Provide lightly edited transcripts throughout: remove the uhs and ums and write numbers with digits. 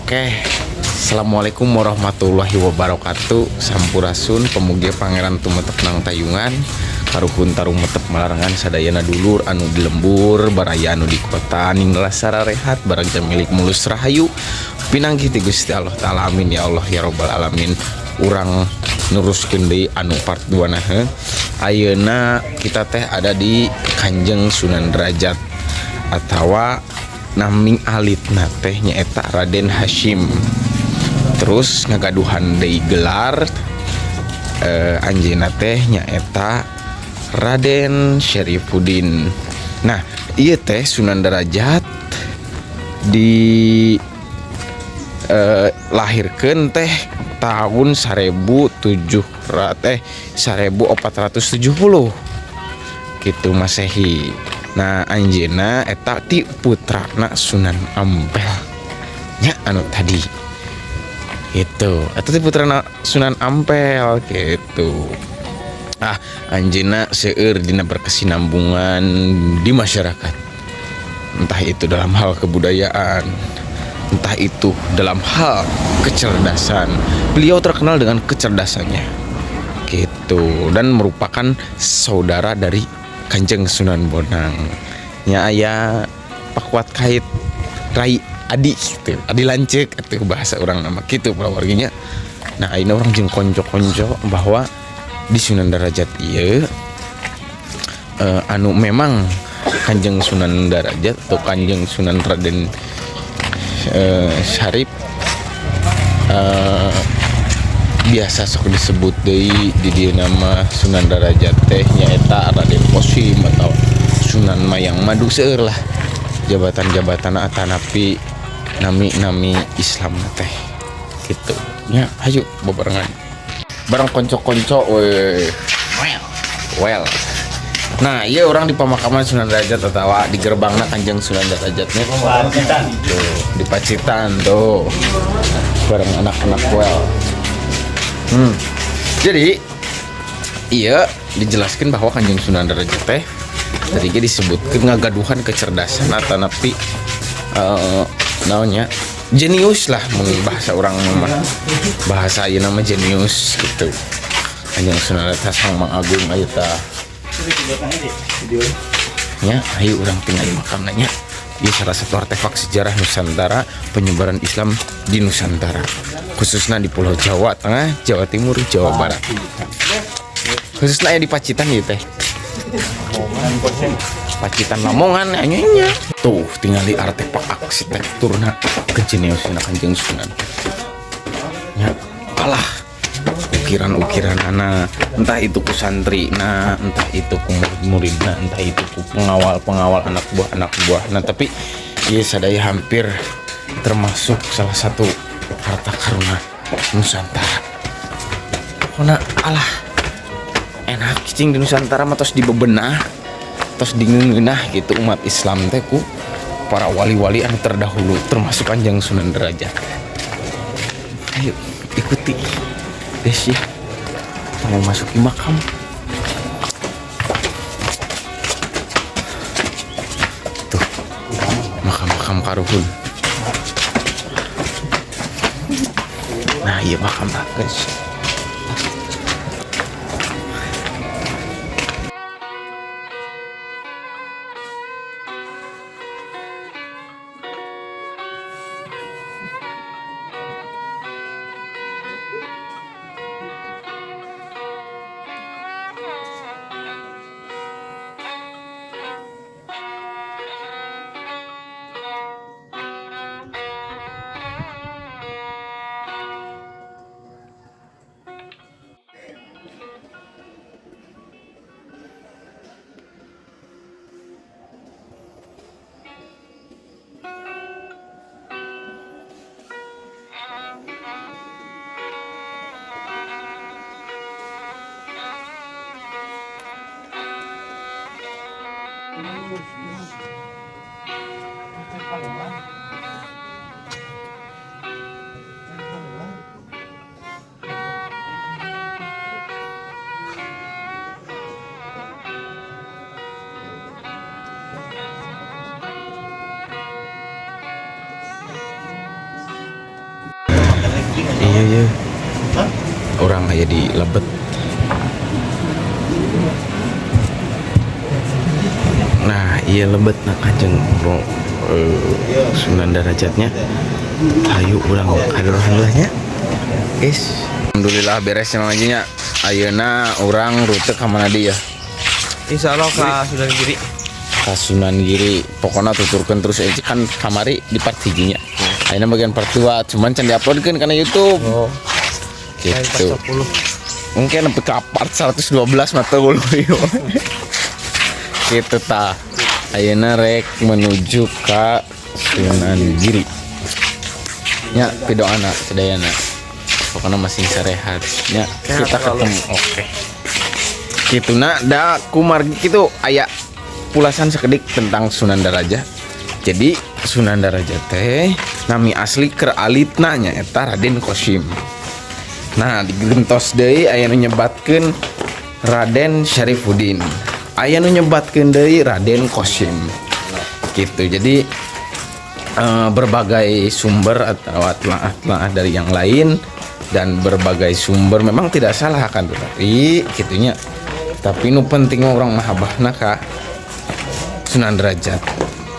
Oke. Assalamualaikum warahmatullahi wabarakatuh. Sampurasun pemugi Pangeran tumetep nang tayungan. Karuhun tarumetep malarangan sadayana dulur anu di lembur, baraya anu di kota ninggal sararehat barang milik mulus rahayu. Pinanggih ti Gusti Allah Taala, amin ya Allah ya robbal alamin. Urang neruskeun deui anu part 2 nah. Ayeuna kita teh ada di Kanjeng Sunan Derajat atawa nami alitna teh nyaeta Raden Hashim. Terus ngagaduhan deui gelar anjeunna teh nyaeta Raden Syarifuddin. Nah, ieu teh Sunan Derajat di lahirkeun teh tahun 1700 1470 gitu Masehi. Nah, anjeunna eta ti putrana Sunan Ampel nya anu tadi gitu, eta ti putrana Sunan Ampel gitu. Ah, anjeunna seueur dina berkesinambungan di masyarakat, entah itu dalam hal kebudayaan, entah itu dalam hal kecerdasan. Beliau terkenal dengan kecerdasannya gitu, dan merupakan saudara dari Kanjeng Sunan Bonang nya, aya pakuat kait rai adi gitu, adi lanceuk itu bahasa orang nama gitu warginya. Nah, ini urang jeung konco-konco bahwa di Sunan Derajat ieu anu memang Kanjeng Sunan Derajat atau Kanjeng Sunan Raden Syarif biasa sok disebut deui di dieu nama Sunan Derajat teh nyaeta Raden Kosim atau Sunan Mayang Madu. Seueur lah jabatan-jabatan atanapi nami-nami Islam teh gitu nya. Ayo bebarengan bareng konco-konco we. Well, nah, iya urang di pemakaman Sunan Derajat atau di gerbangna Kanjeng Sunan Derajatnya. Pacitan. Tuh, di Pacitan tuh bareng anak-anak. Well, Jadi iya dijelaskan bahwa Kanjeng Sunan Derajat teh tadi ge disebutkan ngagaduhan kecerdasan atau napi naonnya, jenius lah mun bahasa orang mah, bahasa ieu nama jenius gitu. Kanjeng Sunan Derajat Sang Mang Agung aya tah nya. Ayo urang tinggal makamna nya. Ieu salah satu artefak sejarah Nusantara, penyebaran Islam di Nusantara, khususnya di Pulau Jawa Tengah, Jawa Timur, Jawa Barat, khususnya ya di Pacitan ieu teh, Pacitan Lamongan nya. Tuh tinggali artefak arsitekturna, kejeniusan Kanjeng Sunan nya. Alah, ukiran-ukiran entah itu ku santri, nah entah itu ku murid-muridna, entah itu ku pengawal-pengawal, anak buah anak buah. Nah, tapi ya sadaya hampir termasuk salah satu harta karuna Nusantara. Pokoknya alah enak cicing di Nusantara mah, tos dibebenah, tos dingeunah gitu umat Islam teh ku para wali-wali anu terdahulu, termasuk Kanjeng Sunan Derajat. Ayo ikuti guys ya, kita mau masuk di makam. Tuh makam-makam karuhun. Nah, iya makam lah guys. Iya ya. Urang aya di lebet. Nah, iya lebet nah Kanjeng Bro, Sunan Darajatnya. Hayu urang kadorohan lah nya. Guys, alhamdulillah beres sama nya. Ayeuna urang rute ka mana dia? Insya Allah ka Sunan Giri. Ka Sunan Giri. Pokoknya tuturkeun terus aja kan kamari di part 1 nya. Ayeuna bagian part 2, cuman can diuploadkeun kana YouTube. Oh. Gitu. Part 10. Mungkin sampai ke part 112 mah teu ieu. Gitu tah. Ayeuna rek menuju ka Sunan Giri. Nya pidoana sadayana. Pokoknya masih sarehat nya. Sehat Kita selalu. ketemu. Oke. Gitu nah da kumargi kitu aya pulasan sekedik tentang Sunan Darajat. Jadi Sunan Darajat teh nami asli keur alitna nya eta Raden Kosim. Nah, digentos deui aya nu nyebatkeun Raden Syarifuddin. Aya nu nyebatkeun deui Raden Kosim. Gitu. Jadi berbagai sumber atau telaah-telaah dari yang lain dan berbagai sumber memang tidak salah kan tetapi gitunya. Tapi nu penting mah urang mahabbahna ka Sunan Derajat.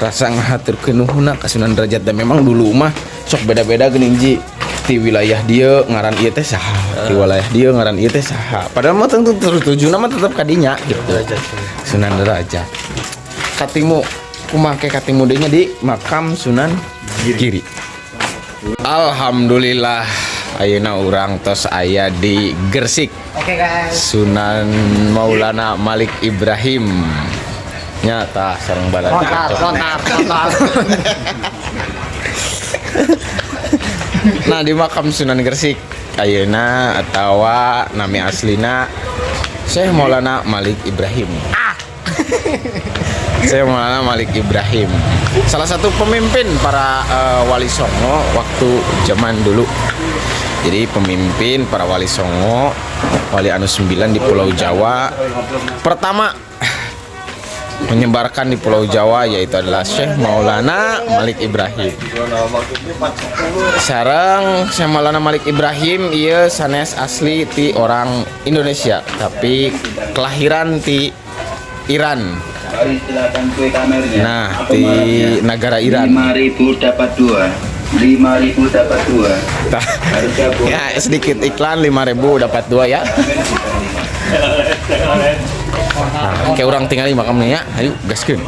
Rasa ngahaturkeun nuhunna ka Sunan Derajat dan memang dulu mah sok beda-beda geuning ji. Di wilayah dia ngaran ieu teh saha, di wilayah dia ngaran ieu teh saha. Padahal mah tentu terus tujuanna mah tetep kadinya gitu. Derajat. Sunan Derajat. Katimu kumaha ke katimu deui nya di makam Sunan Giri. Alhamdulillah ayeuna urang tos aya di Gersik. Oke guys. Sunan Maulana Malik Ibrahim. Nyata sareng balad. Lontar, lontar, lontar. Nah di makam Sunan Gresik ayeuna atawa nami aslina Syekh Maulana Malik Ibrahim. Syekh Maulana Malik Ibrahim. Salah satu pemimpin para wali songo waktu zaman dulu. Jadi pemimpin para wali songo, wali anu 9 di Pulau Jawa. Pertama menyebarkan di Pulau Jawa yaitu adalah Syekh Maulana Malik Ibrahim. Sareng Syekh Maulana Malik Ibrahim ieu sanes asli ti orang Indonesia tapi kelahiran ti Iran. Nah, di negara Iran. 5.000 dapat dua. 5.000 dapat dua. Tah. Harga Ya, sedikit iklan 5.000 dapat dua ya. Nah, kayak urang tinggal di makamnya ya. Ayo gaskeun.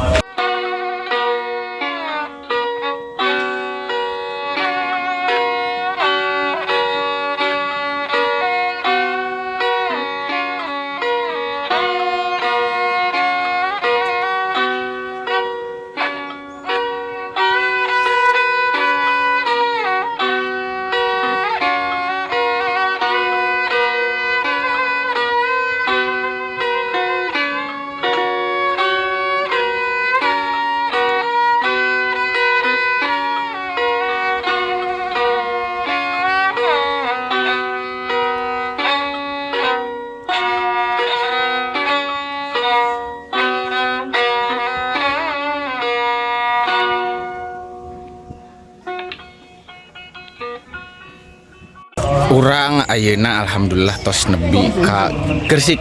Urang ayeuna alhamdulillah tos nebi ka Gresik.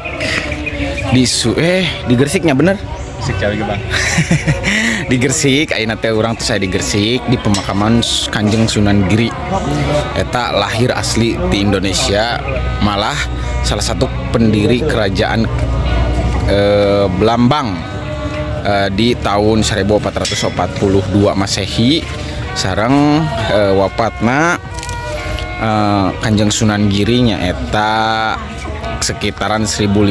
Di di Gresiknya bener? Gresik Jawa Bang. Di Gresik ayeuna teh urang tos aya di Gresik di pemakaman Kanjeng Sunan Giri. Eta lahir asli di Indonesia, malah salah satu pendiri kerajaan Blambang di tahun 1442 Masehi sareng wafatna Kanjeng Sunan Giri nyaeta sekitaran 1057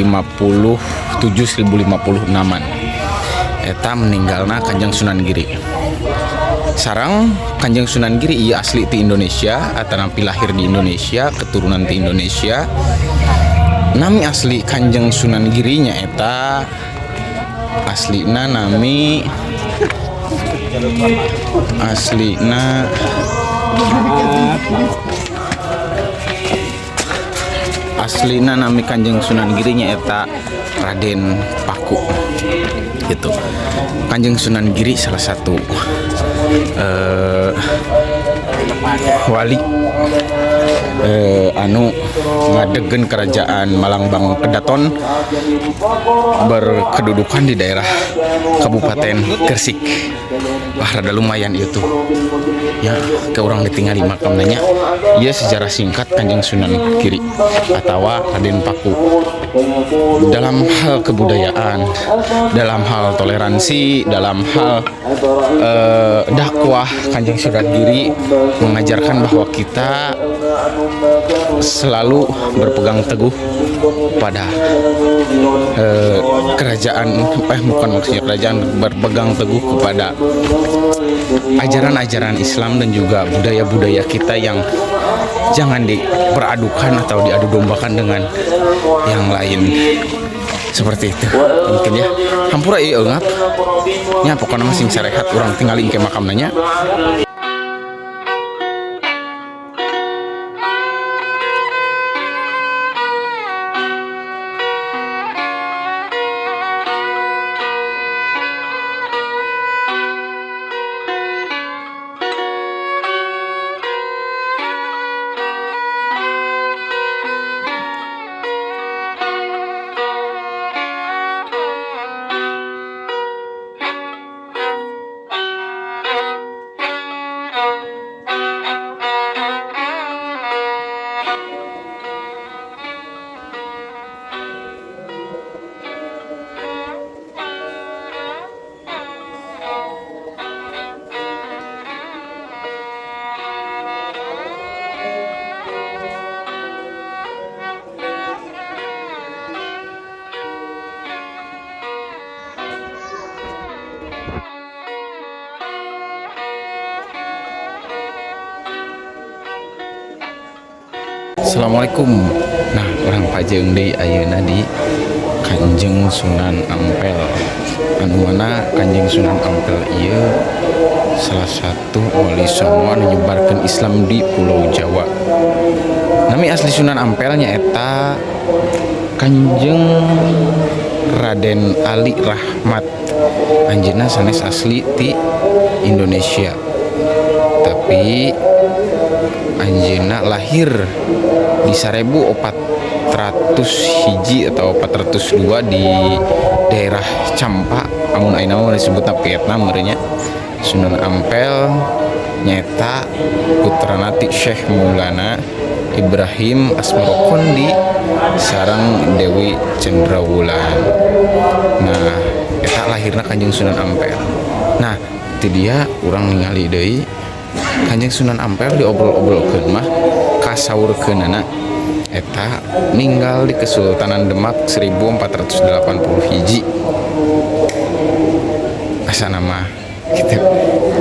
1056-an. Eta meninggalna Kanjeng Sunan Giri. Sareng Kanjeng Sunan Giri ieu asli ti Indonesia atanapi lahir di Indonesia, keturunan ti Indonesia. Nami asli Kanjeng Sunan Giri nyaeta aslina nami aslina aslina nami Kanjeng Sunan Giri nyaeta Raden Paku gitu. Kanjeng Sunan Giri salah satu Wali anu ngadegkeun kerajaan Malangbang Kedaton, berkedudukan di daerah Kabupaten Gresik. Wah, rada lumayan itu ya, ke urang ditinggali makamna nya. Ieu sejarah singkat Kanjeng Sunan Giri atau Raden Paku dalam hal kebudayaan, dalam hal toleransi, dalam hal dakwah. Kanjeng Sunan Giri mengajarkan bahwa kita selalu berpegang teguh pada kerajaan, eh, bukan, maksudnya kerajaan, berpegang teguh kepada ajaran-ajaran Islam dan juga budaya-budaya kita yang jangan diperadukan atau diadu dombakan dengan yang lain, seperti itu mungkin ya. Hampura ieu eungap nya, pokoknya masing sarehat. Urang tinggalin ke makamna nya. Assalamualaikum. Nah, urang pajeung deui ayeuna di Kanjeng Sunan Ampel. Anu mana Kanjeng Sunan Ampel ieu salah satu wali songo anu nyebarkeun Islam di Pulau Jawa. Nami asli Sunan Ampel nyaeta Kanjeng Raden Ali Rahmat. Anjeunna sanes asli ti Indonesia. Tapi anjeunna lahir di 1401 atau 402 di daerah Campa, amun ayeuna mah disebutna Vietnam meureun nya. Sunan Ampel nyaeta putrana ti Syekh Maulana Ibrahim Asmarokondi sareng Dewi Cendrawulan. Nah, eta lahirna Kanjeng Sunan Ampel. Nah, ti dia urang ningali deui Kanjeng Sunan Ampel diobrol-obrolkeun mah kasaurkeunana eta ninggal di Kesultanan Demak 1480 hiji asa nama gitu.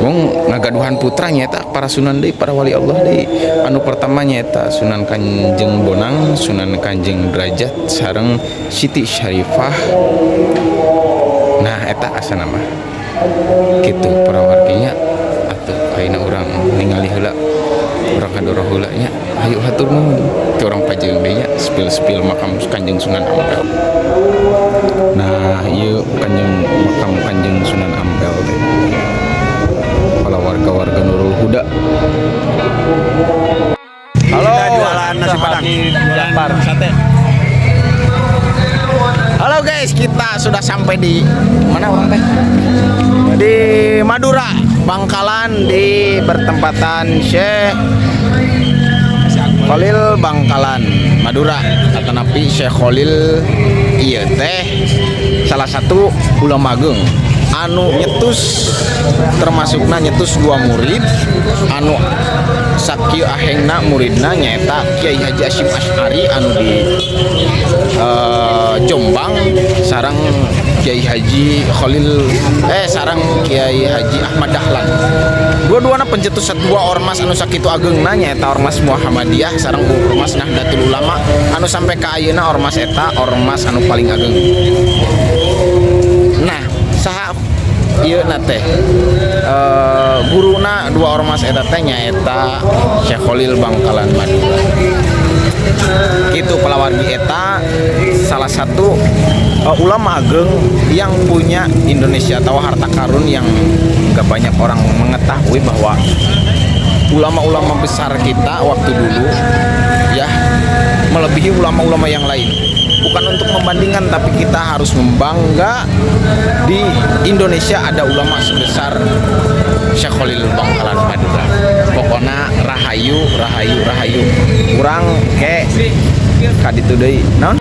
Mung ngagaduhan putra nyaeta para sunan deui, para wali Allah deui. Anu pertama nyaeta Sunan Kanjeng Bonang, Sunan Kanjeng Derajat sareng Siti Syarifah. Nah, eta asa nama gitu para warginya. Atuh ayeuna urang ningali heula, urang kadoro heula nya. Ayo, hatur nuhun. Teu urang pajeung deui nya, spill-spill makam Kanjeng Sunan Ampel. Nah, ieu Kanjeng, makam Kanjeng Sunan Ampel teh para warga-warga Nurul Huda. Halo. Kita jualan nasi padang. Jakbar. Sate. Halo guys, kita sudah sampai di mana urang teh? Di Madura, Bangkalan, di bertempatan Syekh Khalil Bangkalan, Madura. Atanapi Syekh Khalil ieu teh salah satu ulama agung anu nyetus, termasukna nyetus dua murid anu sakieu ahengna muridna, nyaeta Kiai Haji Hasyim Asy'ari anu di Jombang sareng Kiai Haji Khalil, eh, sareng Kiai Haji Ahmad Dahlan. Dua-duana pencetus dua ormas anu sakitu ageungna, nyaeta ormas Muhammadiyah sareng ormas Nahdlatul Ulama, anu sampai ka ayeuna ormas eta ormas anu paling ageng. Nah, saha ieu na teh, guruna dua ormas eta teh nyaeta Syekh Khalil Bangkalan Madura gitu palawargi. Eta salah satu ulama ageng yang punya Indonesia atau harta karun yang nggak banyak orang mengetahui bahwa Ulama-ulama besar kita waktu dulu ya melebihi ulama-ulama yang lain. Bukan untuk membandingkan, tapi kita harus membangga di Indonesia ada ulama sebesar Syekh Khalil Bangkalan Madura. Pokoknya rahayu, rahayu, rahayu. Kurang ke kaditu deui. Naon?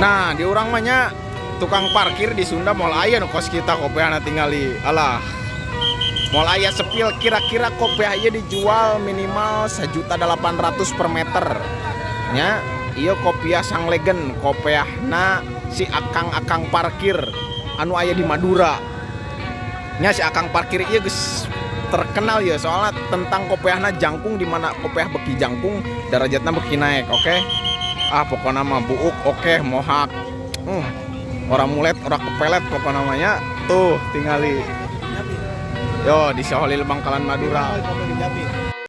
Nah, di urang mah nya tukang parkir di Sunda moal aya nu kos kita kopeahna tingali. Alah. Moal aya sepil, kira-kira kopiah ieu dijual minimal 1.800.000 per meter. Nya, ieu kopiah sang legend, kopiahna si akang-akang parkir anu aya di Madura. Nya si akang parkir ieu geus terkenal ya, soalnya tentang kopiahna jangkung, di mana kopiah beki jangkung derajatna beki naik, oke? Okay? Ah, pokoknya mah buuk, oke, okay, mohak. Orang mulet, orang kepelet pokoknya namanya. Tuh, tingali. Yo, di Syekh Khalil Bangkalan Madura.